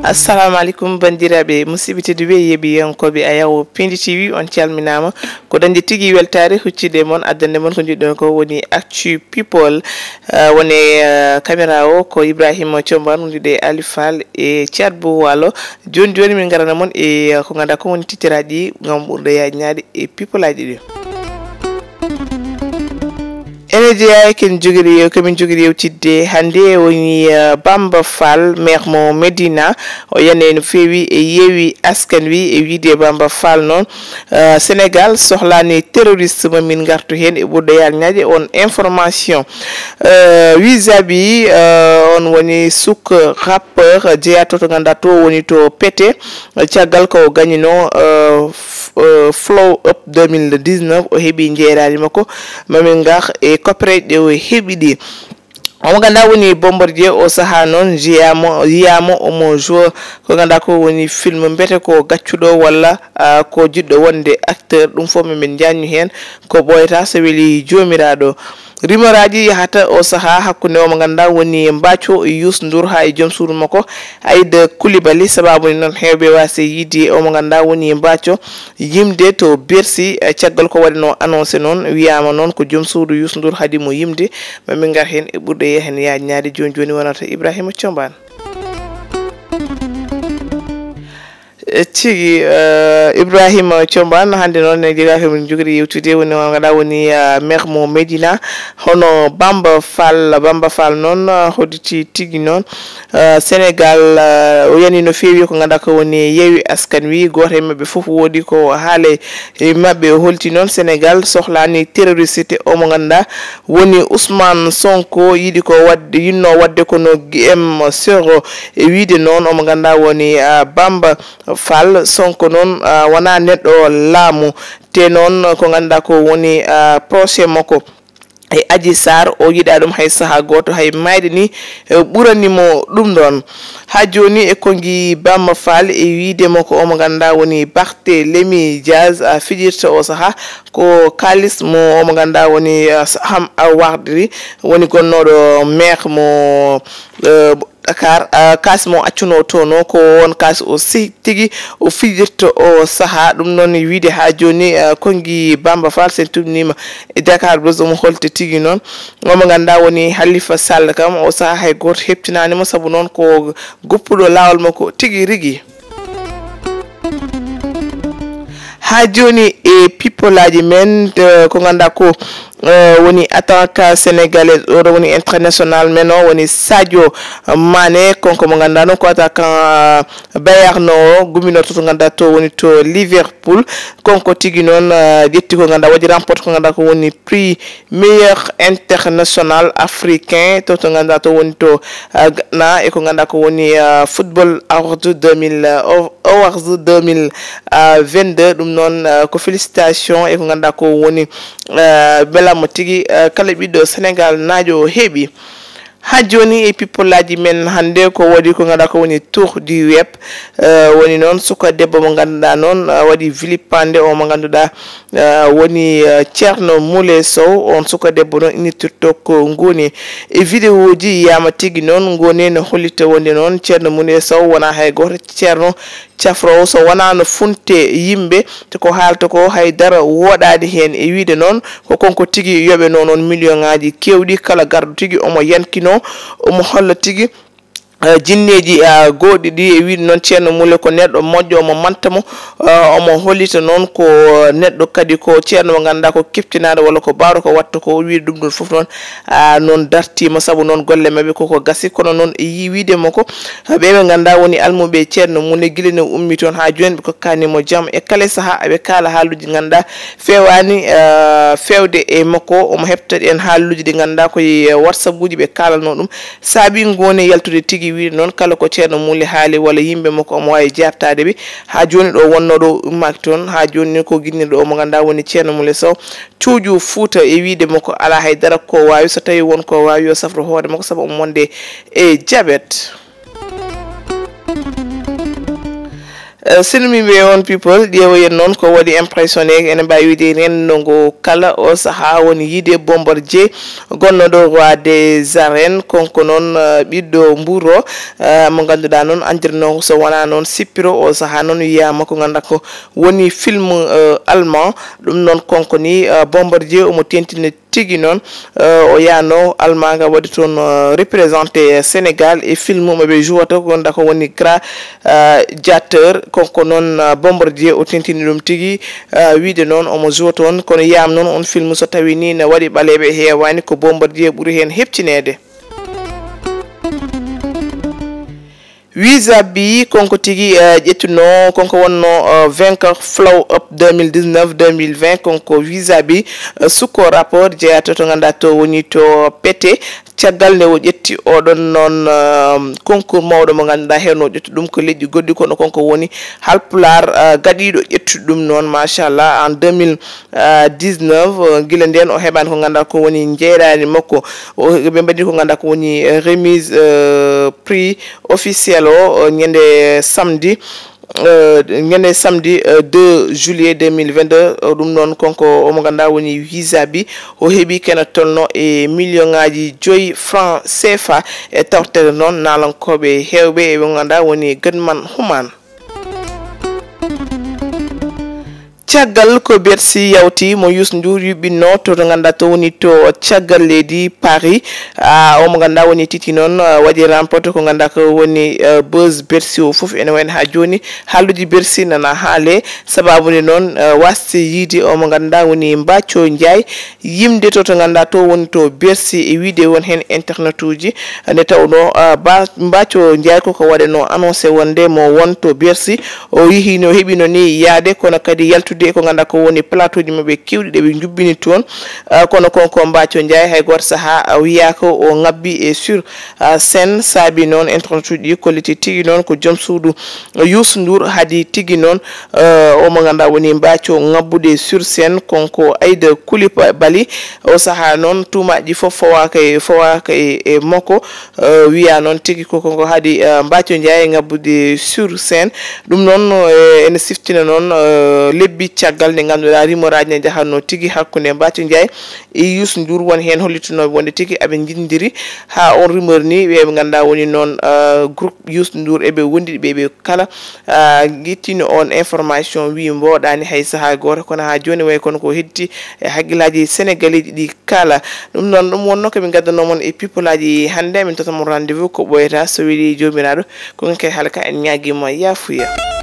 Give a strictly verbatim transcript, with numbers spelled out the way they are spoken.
Assalamu alaikum, bandiraɓe, musidɓe tedduɓe, yeeɓiyankooɓe Ayaw Pindi T V, on calminaama. Ko dañde tigi weltaare huccide mon, addande mon ko njiɗɗon ko woni Actu People. Ah, woni, ah, caméra o ko Ibrahima Combaan, wondude e Ali Fall e Thiat Bou Walo. Jooni jooni min ngarana mon e, ah, ko ngannduɗaa ko woni tittiraaji ɗi ngam ɓurɗo yaajnaade e people aji ɗi. Ene jeyaa e ken jogiri yew-, ko min jogiri yewtidde hannde woni, eh, Bamba Fall, maire mo Medina. O yani no feewi e yeewi askan wi e wiide Bamba Fall noon, eh, Sénégal sohlaani terroriste mo min ngartu heen e ɓurɗo yaajnaade on information. Eh, vis-à-vis, eh, on woni suk rappeur jeyaaɗo to ngannduɗaa to woni to Pete. Caggal ko o gañinoo, eh, f-, eh, Flow Up deux mille dix-neuf, o heɓi jeeraani makko. Mamin ngar e koppereeje ɗe o heɓi ɗi. Omo ngannduɗaa woni Bombardier o sahaa noon, jiyaama, yiyaama omo jouer ko ngannduɗaa ko woni film mbete ko gaccuɗo walla, ah, ko jiɗɗo wonde acteur. Ɗum fof min njaññu heen ko ɓooyata so weli Joomiraaɗo. Rumeur aji yahata o sahaa hakkunde omo ngannduɗaa woni Mbathio Youssou Ndour haa e joom suudu makko Aïda Coulibaly. Sababu ni noon heewɓe waasi yiide omo ngannduɗaa woni Mbathio yimde to Bercy, eh, caggal ko waɗino annoncé noon, wiyaama noon ko joom suudu Youssou Ndour haɗi mo yimde. Ma min ngar heen e ɓurɗo yee heen yaajnaade jooni jooni wonata Ibrahima Combaan. E tigi, eh, Ibrahima Combaan, hannde noon ne jegaa ko min njogori yewtude woni o ngannduɗaa woni, eh, maire mo Medina, hono Bamba Fall. Bamba Fall noon, eh, hodditi tigi noon, eh, Sénégal, eh, o yani no feewi ko ngannduɗaa ko woni yeewi askan wi. Gooto e maɓɓe fof woodi ko haale e maɓɓe. O holti noon Sénégal sohlaani terroriste omo ngannduɗaa woni Ousmane Sonko yiɗi ko waɗde, yinno waɗde kono M zéro. E wiide noon omo ngannduɗaa woni, ah, Bamba Fall. Sonko noon, ah, wonaa neɗɗo laamu, te noon ko ngannduɗaa ko woni, ah, procès makko e Adji Sarr, o yiɗaa ɗum hay sahaa gooto, hay maayde ni, eh, ɓurani mo ɗum ɗoon. Haa jooni e ko ngi Bamba Fall e wiide mo ko omo ngannduɗaa woni Barthélémy Diaz, ah, fijirta o sahaa ko kaalis mo omo ngannduɗaa woni, ah, Saham Awardri, woni gonnooɗo maire mo, eh, Dakar, ah, kaas mo accunoo toon o, ko oon kaas o si-, tigi o fijirta o sahaa. Ɗum noon wiide haa jooni, ah, ko ngi Bamba Fall, sen tuumniima e Dakar Buzz, omo holti tigi noon. Omo ngannduɗaa woni Halifa Sall kam, o sahaa hay gooto heɓtinaani mo, sabu noon ko goppuɗo laawol makko tigi rigi. Haa jooni e people aji men, eh, ko ngannduɗaa ko, eh, woni attaquant sénégalais, oɗo woni international men o, woni Sadio Mané, kanko mo ngannduɗaa noon ko attaquant, eh, Bayern o, gumminooɗo to ngannduɗaa to woni to Liverpool. Kanko tigi noon, eh, ƴetti ko ngannduɗaa, waɗi remporté ko ngannduɗaa ko woni prix meilleur international africain, to, to ngannduɗaa to woni to, ah, Ghana, e ko ngannduɗaa ko woni, ah, Football Awards deux mille, ah, Awards deux mille vingt-deux. Ɗum noon, ah, ko félicitation e ko ngannduɗaa ko woni, ah, mbela mo tigi, ah, kala ɓiɗɗo Sénégal naajo o heɓi. Haa jooni e people aji men hannde ko waɗi ko ngannduɗaa ko woni tour du web, eh, woni noon suka debbo mo ngannduɗaa noon, eh, waɗi vilipande o mo ngannduɗaa, eh, woni, eh, Ceerno Moule Sow. On suka debbo noon innirtirto ko Ngoni. E vidéo ji yiyaama tigi noon, Ngoni no hollita wonde noon Ceerno Moule Sow wonaa hay gooto ceerno cafroowo so wonaa no funte yimɓe, te ko haalta ko hay dara wooɗaani heen. E wiide noon, ko kanko tigi yoɓenoo noon million ŋaaji keewɗi, kala garɗo tigi omo yankinoo, omo holla tigi, eh, jinneeji, ah, gooɗi ɗi. E wiide noon Ceerno Moule ko neɗɗo moƴƴo, omo manta mo, ah, omo hollita noon ko neɗɗo kadi ko ceerno mo ngannduɗaa ko keptinaaɗo walla ko baawɗo ko waɗta ko. O wiide ɗum ɗoon fof noon, ah, noon dartiima, sabu noon golle maɓɓe koko gasi. Kono noon e yi-, wiide mo ko, ɓe ɓe ngannduɗaa woni almuɓe Ceerno Moule, gila ne ummi toon haa jooni, ɓe kokkaani mo jam. E kala sahaa, ɓe kaala haaluuji ngannduɗaa feewaani, eh, feewde e makko. Omo heɓta ɗeen haaluuji ɗi ngannduɗaa ko e WhatsApp uji ɓe kaalanoo ɗum. Saabii Ngoni yaltude tigi wiide noon, kala ko Ceerno Moule haali walla yimɓe makko, omo waawi jaabtaade ɓe. Haa jooni ɗo wonnoo ɗo ummaaki toon, haa jooni ni ko ginnirɗo o mo ngannduɗaa woni Ceerno Moule Sow. Cuuju Fuuta e wiide makko alaa hay dara ko waawi, so tawii won ko waawi, yo safru hoore makko sabu omo wonde e jabet. Eh, sinno min ɓe on people, ƴeewoyen noon ko waɗi impressionné, ene mbawi wiide renndo ngo kala o saha woni yiide Bombardier, gonnoɗo roi des arènes, konko noon, eh, ɓiɗɗo mburo, eh, mo ngannduɗaa noon andirnoo so wonaa noon sippiro, o saha noon wiyama ko ngannduɗaa ko woni film, eh, allemand. Ɗum noon konko ni, eh, Bombardier omo tentina tigi noon, eh, o yaano Almaañ waɗi toon, eh, représenté Sénégal e film mo ɓe jouwata ko ngannduɗaa ko woni Gladiateur, konko noon, eh, Bombardier o tentini ɗum tigi, eh, wiide noon omo jouwa toon, kono yiyama noon on film so tawi ni ne waɗi ɓaleeɓe heewani ko Bombardier ɓuri heen heptineede. Visa bi konko tigi, eh, ƴettuno, konko wonno, eh, vainqueur Flow Up deux mille dix-neuf deux mille vingt, konko visa bi, eh, sukko rapport jeeyato to ngannduɗaa to woni to Pete. Caggal nde o ƴetti oɗon noon, eh, concours mawɗo mo ngannduɗaa heen o ƴetti ɗum ko leƴƴi goɗɗi, kono konko woni Halpulaar, eh, gaɗiiɗo ƴettude ɗum noon, machallah, en deux mille dix-neuf, eh, gila ndeen o heɓaani ko ngannduɗaa ko woni njeyraani makko. O, ɓe mbaɗi ko ngannduɗaa ko woni, eh, remise, eh, prix officiel o, eh, ñande samedi, eh, ñande samedi, eh, deux juillet deux mille vingt-deux. Eh, ɗum noon konko omo ngannduɗaa woni visa bi, o heɓi kene tolno e million ŋaaji joyi franc C F A. E tawtere noon naalankooɓe heewɓe e ɓe ngannduɗaa woni Gadman Human. Caggal ko Bercy yawti mo Youssou Ndour yuɓɓinno to, to ngannduɗaa to woni to caggal leydi Paris. Ah, omo ngannduɗaa woni titi noon, ah, waɗi remporté ko ngannduɗaa ko woni, ah, buzz Bercy o fof ene wayno haa jooni. Haalluuji Bercy nana haale, sababu nde noon, ah, waasde yiide omo ngannduɗaa woni Mbathio Ndiaye. Yimde to, to ngannduɗaa to woni to Bercy e wiide won heen internet uji, nde tawnoo, ah, ba-, Mbathio Ndiaye koko waɗanoo annoncé wonde mo won to Bercy. O yehino, heɓino ni yaade, kono kadi yaltude ko ngannduɗaa ko woni plateau ji maɓɓe keewɗi ɗe ɓe njubbini toon. Ah, kono konko Mbathio Ndiaye hay gooto saha, ah, wiyaaka o ngabbi e sur, ah, scène, saabi noon internet uji ɗi kolliti tigi noon ko joom suudu Youssou Ndour, haadi tigi noon, eh, o mo ngannduɗaa woni Mbathio ngabbude sur scène, konko Aïda Coulibaly. O saha noon tuumaaji fof fawaaka e, fawaaka e, e makko, eh, wiya noon tigi ko konko haadi, eh, Mbathio Ndiaye ngabbude sur scène. Ɗum noon, eh, ene siftina noon, eh, lebbi caggal nde ngannduɗaa rumeur aji ne njahatnoo tigi hakkunde Mbathio Ndiaye e Youssou Ndour, won heen hollitinooɓe wonde tigi aɓe njinndiri haa on rumeur ni, ɓe ɓe ngannduɗaa woni noon, eh, groupe Youssou Ndour eɓe wondiɗi ɓe, ɓe kala, ah, ƴettino on information, wi mboɗaani hay saha gooto, kono haa jooni way kono ko heddi e hakkillaaji Sénégalais ji ɗi kala. Ɗum noon, ɗum wonno ko min ngaddanoo mon e people aji hannde. Min totta mon rendez-vous ko ɓooyata so weli Joomiraaɗo, ko ngen kay halka en ñaagiima yaafuya.